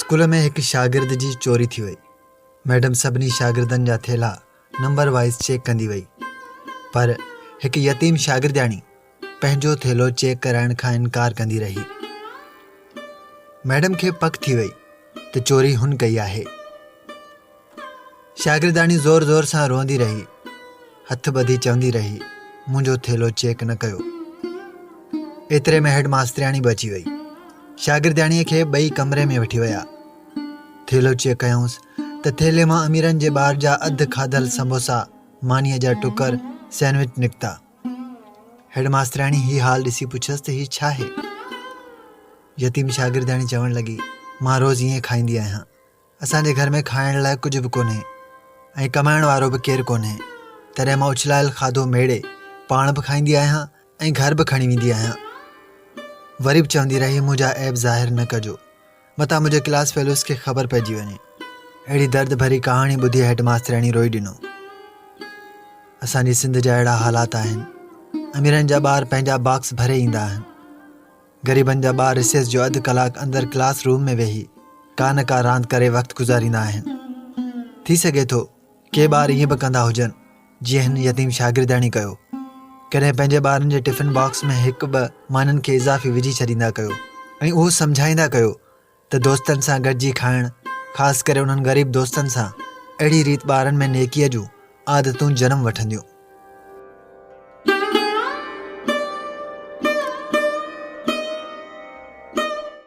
School ۾ هڪ شاگرد جي چوري ٿي وئي. ميڊم سڀني شاگردن جا ٿيلها نمبر وائيز چيڪ ڪندي وئي. پر هڪ يتيم شاگردياڻي پنهنجو ٿيلهو چيڪ ڪرائڻ کان انڪار ڪندي رهي. ميڊم کي پڪ ٿي وئي ته چوري هن ڪئي آهي. شاگردياڻي زور زور سان روئندي رهي. هٿ ٻڌي چوندي رهي، منهنجو ٿيلهو چيڪ نه ڪيو. ايتري ۾ هيڊ ماسترياڻي به اچي وئي. شاگردياڻيء کي ٻئي ڪمري ۾ وٺي ويا. ٿيلهو چيڪ ڪيائونس ته ٿيلهي مان اميرن جي ٻار جا اڌ کاڌل سموسا، مانيء جا ٽڪر، سينڊوچ نڪتا. هيڊ ماسترياڻي هي حال ڏسي پڇيس ته هي ڇاهي؟ يتيم شاگردياڻي چوڻ لڳي، مان روز ائين کائيندي آهيان. اسان جي گهر ۾ کائڻ لاء ڪجهه به ڪونهي ۽ ڪمائڻ وارو به ڪير ڪونهي، تڏهن مان اڇلايل کاڌو ميڙي پاڻ به کائيندي آهيان ۽ گهر به کڻي ويندي آهيان. وري به چوندي رهي منهنجا عيب ظاهر نه ڪجو، متان منهنجي ڪلاس فيلوز کي خبر پئجي وڃي. اهڙي درد ڀري ڪهاڻي ٻڌي هيڊ ماسترياڻي روئي ڏنو. اسان جي سنڌ جا اهڙا حالات آهن، اميرن جا ٻار پنهنجا باڪس ڀري ايندا آهن. غريبن جا ٻار رسيس جو اڌ ڪلاڪ اندر ڪلاس روم ۾ ويهي ڪا نه ڪا راند ڪري وقت گذاريندا آهن. ٿي سگهي ٿو ڪي ٻار ائين به ڪندا هجن جيئن هن يتيم شاگردياڻي ڪيو. ڪڏهن پنهنجي ٻارن جي ٽفن باڪس ۾ هڪ ٻه مانين کي اضافي وجهي ڇڏيندا ڪيو ۽ اهو سمجهائيندا ڪيو ته دوستن سان گڏجي کائڻ خاص ڪري انهن غريب دوستن سان اهڙي ريت ٻارن ۾ نيڪيء جون عادتون جنم وٺنديون.